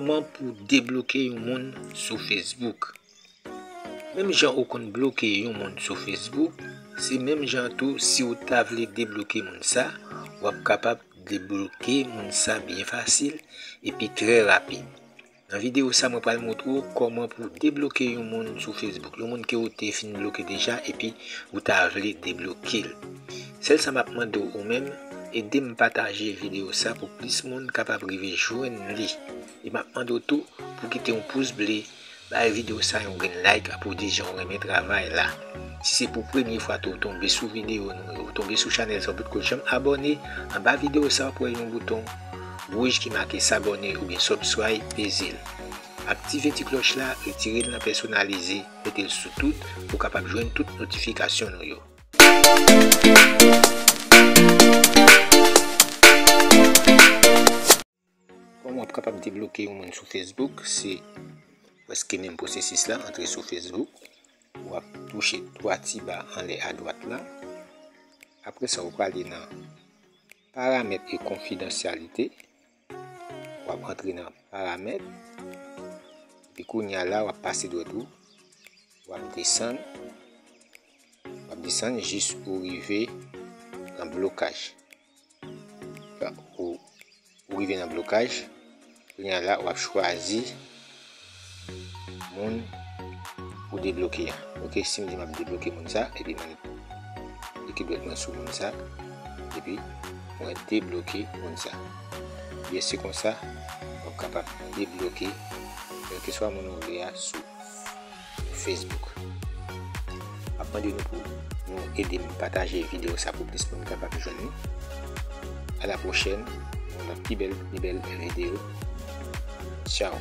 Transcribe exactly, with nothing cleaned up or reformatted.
Kòman pou debloke yon moun sou Facebook? Menm jan ou konn bloke yon moun sou Facebook, se menm jan tou si ou ta vle debloke moun sa, w ap kapab debloke moun sa byen fasil epi trè rapid. Nan videyo sa, mwen pral montre w kòman pou debloke yon moun sou Facebook, yon moun ke ou te fin bloke deja epi ou ta vle debloke l. Sèl sa m ap mande w ou menm, ede m pataje videyo sa pou plis moun kapab rive jwenn li. E m ap mande w tou pou kite yon pous ble, bay videyo sa yon grenn like pou di jan w renmen travay la. Si se pou premye fwa tou w tonbe sou videyo nou yo, ou tonbe sou chanèl sa, ou potko janm abòne, anba videyo sa w ap wè yon bouton wouj ki make s'abonner oubyen subscribe, peze l. Aktive ti klòch la, retire l nan pèsonalize, mete l sou tout pou w kapab jwenn tout notifikasyon nou yo. Kòman w ap kapab debloke yon moun sou Facebook? Se prèske menm pwosesis la, antre sou Facebook, w ap touche twa ti ba anlè adwat la. Apre sa, ou prale nan paramèt e konfidansyalite. W ap antre nan paramèt. Epi kounye a la, w ap pase dwèt ou. W ap desann. W ap desann jis ou rive nan blokaj. Ou, ou rive nan blokaj. Kounye a la, w ap chwazi moun ou debloke a. Ok, si m di m ap debloke moun sa, epi mwen klike dwèt mwen sou moun sa, epi mwen debloke moun sa. Byen, se konsa, w ap kapab debloke kèlkeswa moun ou vle a sou Facebook. M ap mande nou pou nou ede m pataje videyo sa pou plis moun kapab jwenn li. A la pwochèn, yon lòt pi bèl, pi bèl videyo. Tchao.